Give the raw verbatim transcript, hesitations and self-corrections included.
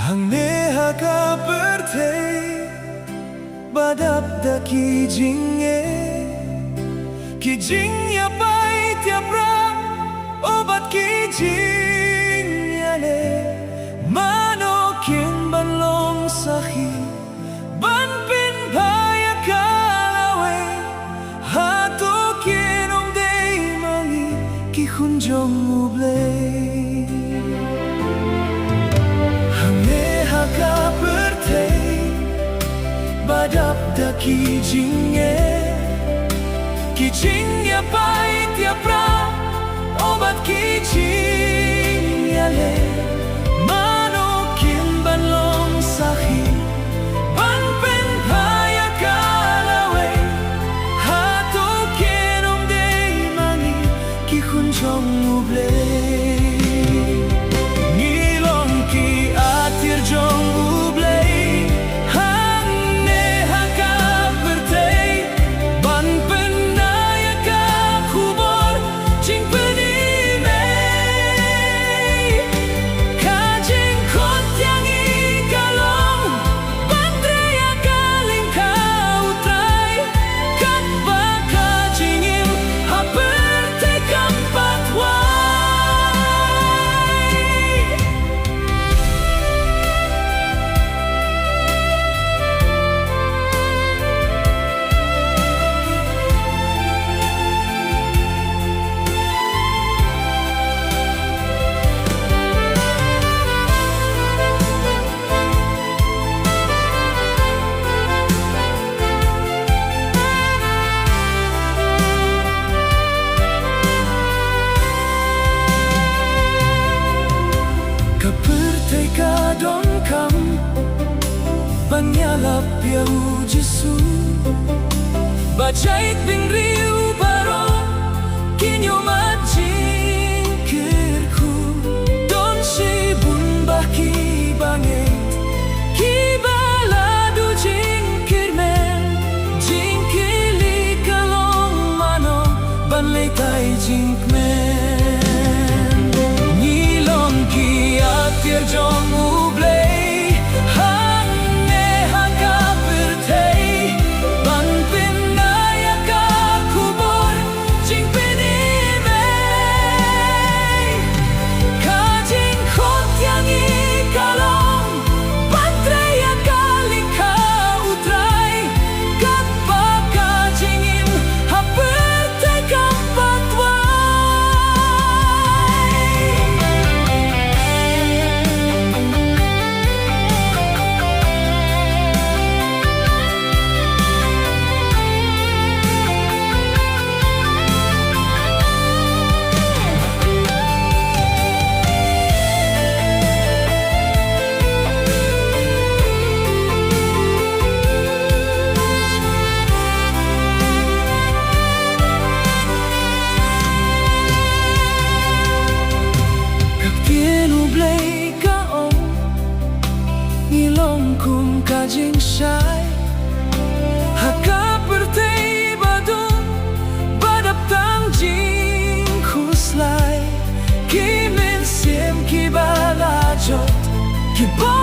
Hangne ha ka pyrthei ba dap da ki jingeh, ki jingïapaid ïaprah, oh bad ki jingïaleh, mano kin ban long sakhi ban pynbha ïa ka lawei? Hato kin ym dei ma ngi ki khun jong U Blei? Hangne ha ka pyrthei ba dap da ki jingeh, ki jingïapaid ïaprah, oh bad ki jingïaleh, mano kin ban long sakhi ban pynbha ïa ka lawei? Hato kin ym dei ma ngi ki khun jong U Blei? Ngi long ki atiar jong U Blei hangne ha ka pyrthei ban pynbna ïa ka khubor jingpynim. Ka jingkhot ïa ngi ka long ban trei ïa ka lyngkha U Trai, katba ka jingim ha pyrthei kam pat wai. Ka pyrthei ka donkam ban ïalap ïa U Jisu. Ba jait bynriew baroh kin ïohmad jingkyrkhu. Don shibun bah ki bangeit kiba la duh jingkyrmen, jingkylli ka long mano ban leit ai jingkmen. Ngi long ki atiar jong U Blei hangne ha ka pyrthei ban pynbna ïa ka khubor jingpynim. Ka jingkhot ïa ngi ka long ban trei ïa ka lyngkha U Trai, katba ka jingim ha pyrthei kam pat wai. Ka ktien U Blei ka ong, ngi long kum ka jingshai ha ka pyrthei ba dum, ba dap tang jingkhuslai. Ki mynsiem kiba la jot, kiba